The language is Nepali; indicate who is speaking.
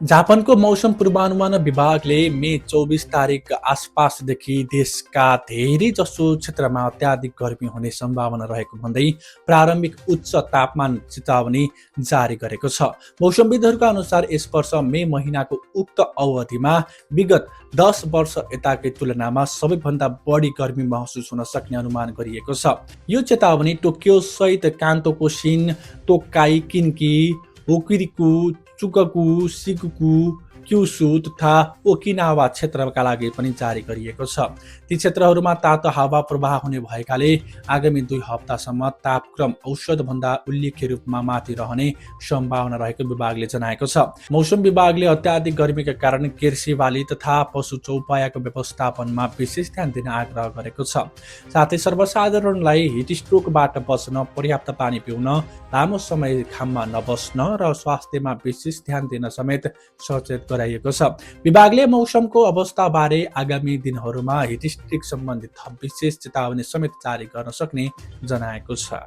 Speaker 1: जापानको मौसम पूर्वानुमान विभागले मे 24 तारिक आसपासदेखि देशका धेरै जसो क्षेत्रमा अत्याधिक गर्मी हुने सम्भावना रहेको भन्दै प्रारम्भिक उच्च तापमान चेतावनी जारी गरेको छ। मौसमविदहरूका अनुसार यस वर्ष मे महिनाको उक्त अवधिमा विगत 10 वर्ष यताकै तुलनामा सबैभन्दा बढी गर्मी महसुस हुन सक्ने अनुमान गरिएको छ। यो चेतावनी टोकियो सहित कान्तोको शिन, तोक्काई, किन्की, होकुरिकु, चुककु, सिकुकु, क्युसु तथा ओकिनावा क्षेत्रका लागि पनि जारी गरिएको छ। ती क्षेत्रहरूमा तातो हावा प्रवाह हुने भएकाले आगामी 2 हप्तासम्म तापक्रम औसतभन्दा उल्लेख्य रूपमा माथि रहने सम्भावना रहेको विभागले जनाएको छ। मौसम विभागले अत्याधिक गर्मीका कारण कृषि बाली तथा पशु चौपायाको व्यवस्थापनमा विशेष ध्यान दिन आग्रह गरेको छ। साथै सर्वसाधारणलाई हिट स्ट्रोकबाट बच्न, पर्याप्त पानी पिउन, लामो समय घाममा नबस्न र स्वास्थ्यमा विशेष ध्यान दिन समेत सचेत गराइएको छ। विभागले मौसमको अवस्थाबारे आगामी दिनहरूमा हिट स्ट्रोक सम्बन्धी थप विशेष चेतावनी समेत जारी गर्न सक्ने जनाएको छ।